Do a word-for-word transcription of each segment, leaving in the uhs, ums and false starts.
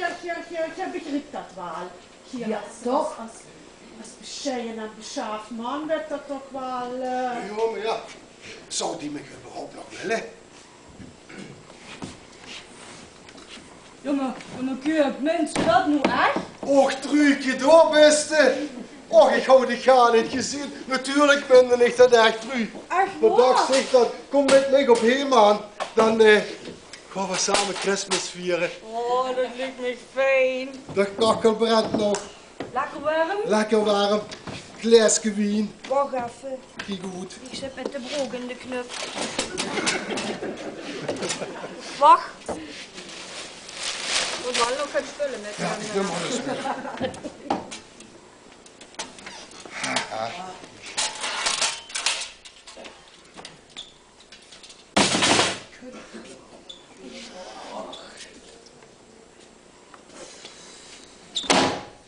Geer, geer, geer, geer begriep dat waal. Geer, jao, es, toch? Es, es, es besjeie en besjaafd man wet dat toch waal, eh. Jao, mer jao. Zou die mich überhaupt nog wille? Jao, mer, jao, mer Kuub, meins se dat noe ech? Och, Truuke, dao bis se. Och, ich haw dich gaar neet gezeen. Natuurlik bin ich dat ech, Truuke. Ech waor? Wat dachs se dan? Kóm mit mich op heem aan. Dan, eh, gaon v'r same Kersmis viere. Oh, dat liek mich fijn. De kachel brendt nog. Lekker werm? Lekker werm. Glaeske wien. Wach effe. Kiek good. Ich zit mit de brook in de knup. Wach. Mót waal nog get spulle mit. Jao, ich bin waal ins mit.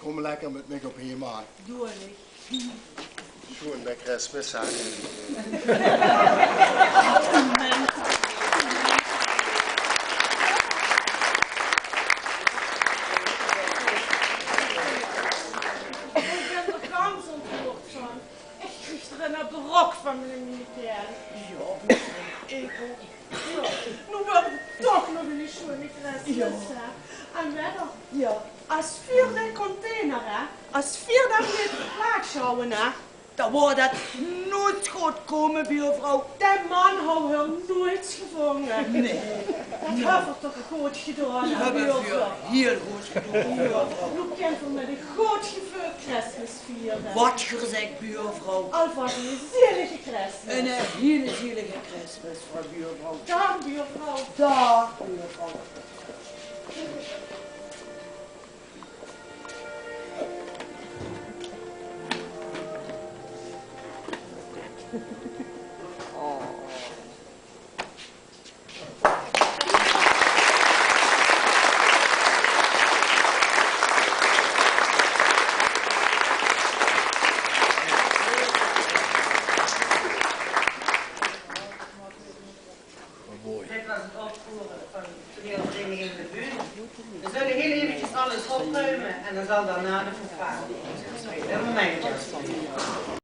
Kóm lekker mit mich op heem aan. Doon ich. Sjoon, lekker Kersmis, hè? Ich bin d'r gans óntroerd van. Ich krieg d'r eine brok van, meneer militair. Jao, ich ouch. Jao, noe waert 't toch nog eine sjoene Kersmis, hè. En wèt geer, es veer de container, hè, es veer dae neet op de plaats sjouwe, hè, dan waor dat noeits good kómme, buurvrouw. Dae man haw häör noeits gevónge. Nae. Dat höbbe veer toch good gedaon, hè, buurvrouw? Dat höbbe veer hiel good gedaon, buurvrouw. Noe kinne veer mit ein good geveul Kersmis viere. Wat geer zègk, buurvrouw. Alvas ein zielige Kersmis. Ein hiel zielige Kersmis, vrouw buurvrouw. Daag, buurvrouw. Daag, buurvrouw. Dit waas 't optreje van toneelvereiniging De Bühne. Veer zulle hiel efkes alles opruime en dan zal daonao de fanfare kómme. Ein momentje.